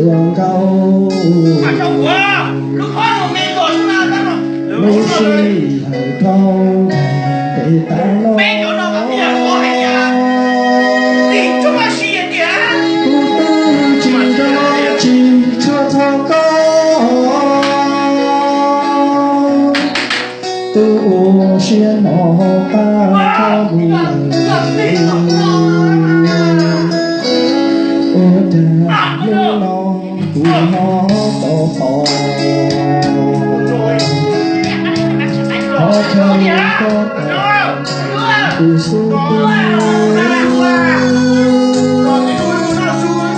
Nkauj, lub sij hawm dhau pem tas los, kuv twb tsis nco tsis tshua txog koj. Tus uas siab hnov qab koj mus lawm, ua cas hnub no kuv hnov tau pom qhov chaw koj tau tus xub pwg. Nws ua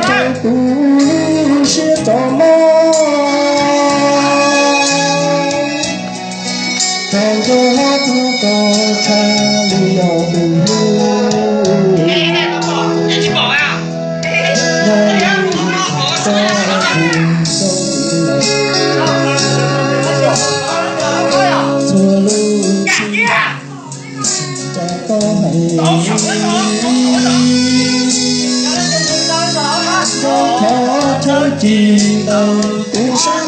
rau kuv siab tseem mob, thaum nco hlob tub koj tshaj li yog tus hlub. Yog li koj tus sawv ntxov txhua lub sij hawm koj hais, thov thawj ci ntawm kuv sab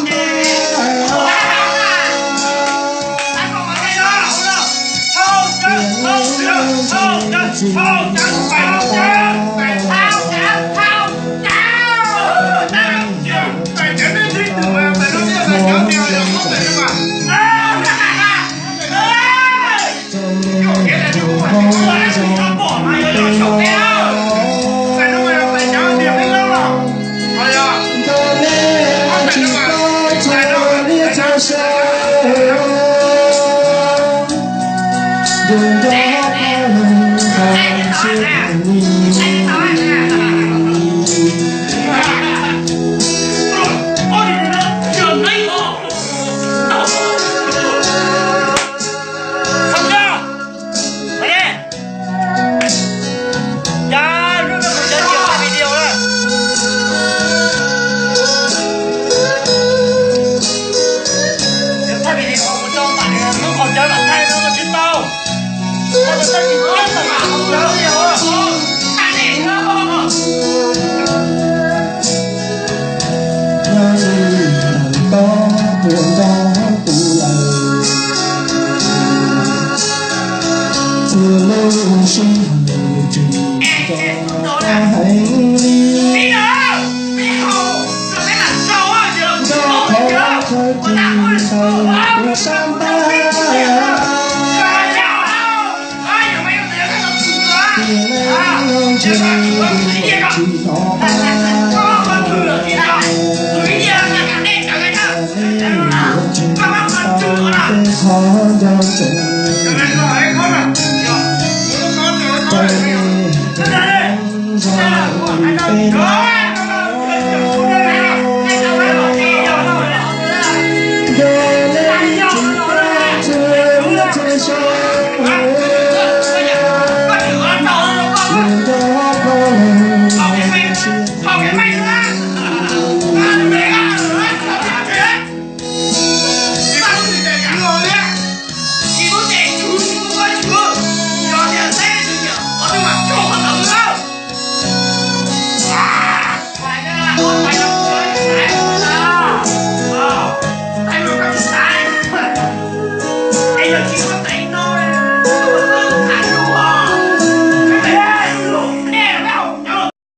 npab.